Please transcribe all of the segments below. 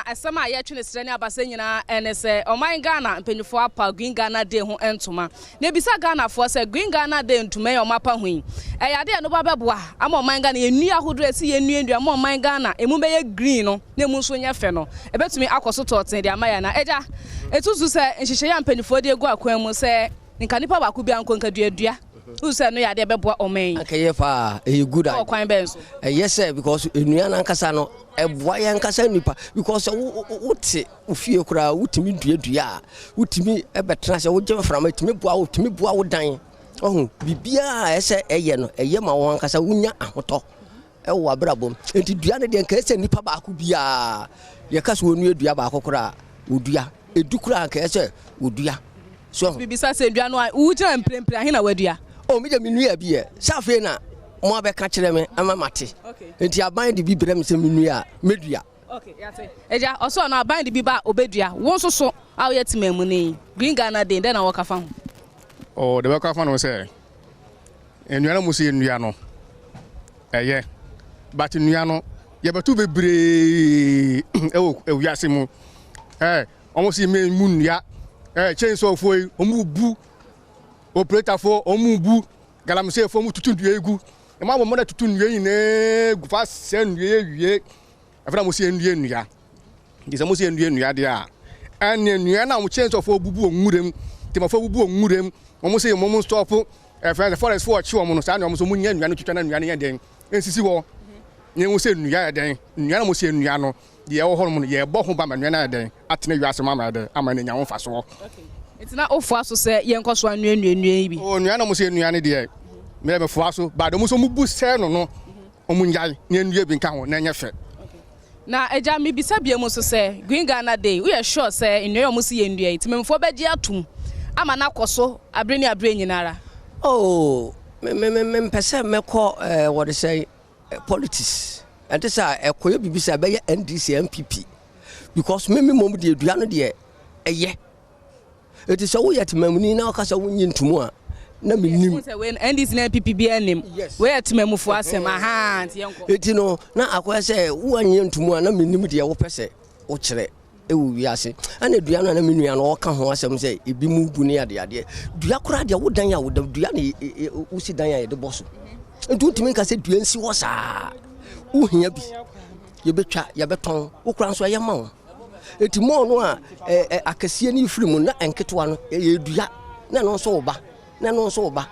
asɛm a yɛtwe ne serɛ ne abasɛ nyinaa ɛne sɛ ɔman Ghana mpanyinfoɔ apa Green Ghana Day ho ntoma. Na ebisa Ghanafoɔ sɛ Green Ghana Day ntoma yi a wɔapa ho yi, ɛyɛ adeɛ a ɛno ba bɛboa ama ɔman Ghana yɛn nnua ahodoɔ a ɛsi yɛn nnua nnua ma ɔman Ghana emu bɛyɛ green no na emu nso nyɛ fɛ no, ɛbɛtumi akɔ so tɔɔtee de ama yɛn anaa? Agya, ɛtutu sɛ nhyehyɛeɛ a mpanyinfoɔ de agu akwan mu sɛ nka nipa baako biara nko nka dua dua, wosu sɛ ɛno yɛ adeɛ a ɛbɛboa ɔman yi? Anka ɛyɛ paa, ɛyɛ good idea. Ɛwɔ kwan bɛn so? Ɛyɛ sɛ because nnua no ankasa no ɛboa yɛn ankasa nipa because sɛ wo wote wo fie koraa wotumi dua dua a wotumi bɛtena sɛ wogye mframa ɛtumi boa wo tumi boa wo dan ɔho biribiara a ɛsɛ ɛyɛ no ɛyɛ ma wɔn ankasa wonya ahotɔ ɛwɔ w'abrabɔ mu nti dua no deɛ nka ɛsɛ nipa baako biara yɛka sɛ wɔnua dua baako koraa wɔdua edu koraa nka ɛsɛ wɔdua so bibisa sɛ dua no a wogyina mprempren ahe na wadua? O mi deɛ menua bi yɛ sɛ afei na mo abɛka kyerɛ me ama mate nti aban de bi brɛ me sɛ menua a mɛdua. Okay, yate. Agya, ɔsɛ ɔno aban de bi ba a ɔbɛdua. Wo nso so a woyɛ temamuni, Green Ghana Day, dɛn na wɔka fa ho? Oh, deɛ bɛka fa no sɛ, nnua no mo sɛ nnua no, ɛyɛ. But nnua no, yɛbɛto bebree ɛwɔ wiase mu. Ɛɛ, wɔn sɛ yɛ mu nnua. Ɛɛ, chainsaw foɔ yi, wɔn bu. Operator foɔ, wɔn bu. Galamsey foɔ, wɔn tutu nnua yi gu. Wɔn abɔ mmɔden tutu nnua nyinaa gu fa sɛ nnua yi awie. Afei na mo sɛ yɛnnua nnua. Nti sɛ mo sɛ yɛnnua nnua deɛ a, ɛnneɛ nnua no a mo kyɛnsɔfoɔ bubu wɔn nwuram, temafoɔ bubu wɔn nwuram, wɔn sɛ wɔn stɔpo, ɛfɛ sɛ forestfoɔ ɔkye wɔn no, saa na wɔn nso mo nya nnua no twitwa na nnua no yɛ dɛn, nsisi hɔ. Na ehu sɛ nnua yɛ dɛn, nnua no mo sɛ nnua no, deɛ ɛwɔ hɔ nom no, yɛbɔ ho ban ma nnua no ayɛ dɛn, atena wiase mu ama yɛ dɛn, ama no anya ho mfasoɔ. Nti na wofoa so sɛ yɛnkɔ so anua nnua nnua yi bi? Oh, nnua no mo sɛ nnua no deɛ, meyɛ mefoa so, but wɔn nso mo bu sɛ no no, Wɔn nnyae na yɛnnua bi nka ho na ɛnyɛ fɛ. Na agya mebisa biom nso sɛ Green Ghana Day woyɛ sure sɛ nnua yi a wɔsi yɛn nnua yi temammufoɔ bɛgye atom ama no akɔ so abere ne abere nyina ara? Oh me me me mempɛ sɛ mɛkɔ ɛɛ eh, wɔde sɛ eh, politics ɛnte sɛ ɛkɔyɛ biribi sɛ ɛbɛyɛ NDC NPP because me me mmom deɛ dua no deɛ ɛyɛ Eti sɛ woyɛ temamuni na woka sɛ wonnye ntomu a, na mennim. Sɛ wei no NDC na NPP biara nnim. Wei yɛ temamufo asɛm. Ahaa, nti yɛnkɔ. Eti no, na akɔyɛ sɛ woannye ntomu a, na mennim deɛ wopɛ sɛ wokyerɛ wɔ wiase. Ɛna dua no a na me nua no ɔka ho asɛm sɛ ebi mu bu ne adeadeɛ. Dua koraa deɛ wo dan a woda dua na wosi dan a yɛde bɔ so. Nti wontumi nka sɛ dua nsi hɔ saa. Wohia bi, yɛbɛtwa, yɛbɛtɔn, wo koraa nso ɛyɛ ma wo. Eti mɔɔ no a ɛ akɛseɛ no firi mu na nketewa no ɛyɛ dua na ɛno nso ba na ɛno nso ba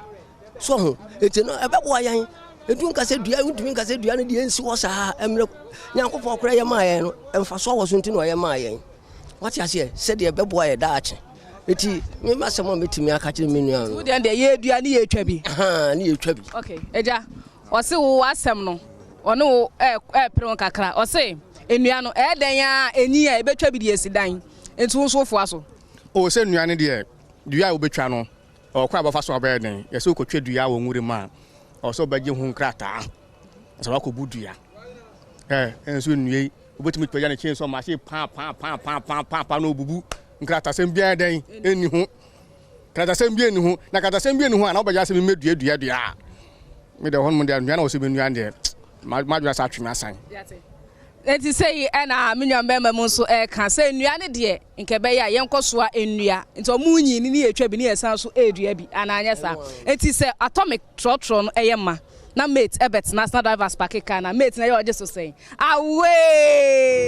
so ho eti no ɛbɛboa yɛn etu nka sɛ dua ntumi nka sɛ dua no deɛ nsi hɔ saa mmerɛ nyankopɔn koraa yɛ maa yɛn no mfasoɔ wɔ so nti na ɔyɛ maa yɛn wate aseɛ sɛdeɛ ɛbɛboa yɛ daakye eti me ma sɛm a mɛtumi aka kyerɛ me nua no wo deɛ deɛ yɛdua ne yɛtwa bi ne yɛtwa bi okay agya Ɔse wo asɛm no ɔne wo ɛɛpere ho kakra. Ɔse nnua no ɛyɛ dɛn ara a enyin a ebetwa bi de asi dan. Nti wo nso wofoa so? Oh sɛ nnua no deɛ dua a wobɛtwa no ɛwɔ kwan a wobɛfa so a wobɛyɛ dɛn. Yɛsɛ wokɔtwa dua wɔ nwura mu a ɛwɔ sɛ wobɛgye ho nkrataa ansa woakɔbu dua. Ɛ nso nnua yi wobɛtumi pagya ne chainsaw machine paa paa paa paa paa paa paa na obubu nkratasɛm biara dɛn ɛnni ho. Kratasɛm bi nni ho, na kratasɛm bi nni ho a na wobɛgye asɛm mmɛdua dua dua a, me deɛ hɔnom deɛ nnua na wɔsɛ bɛnua deɛ, m'adwene asa atwe me asan. Enti sei ɛna me nua mmarima mu nso ɛreka sɛ nnua no deɛ nka ɛbɛyɛ a yɛnkɔ soa nnua nti ɔmo nyi ne yɛtwa bi ne yɛsan so ɛredua bi anaa anyɛ saa nti sɛ atomic trɔtrɔ no ɛyɛ ma na mate ɛbɛtena ase na drivers pake car na mate no ɛyɛ ɔgye so sɛn away.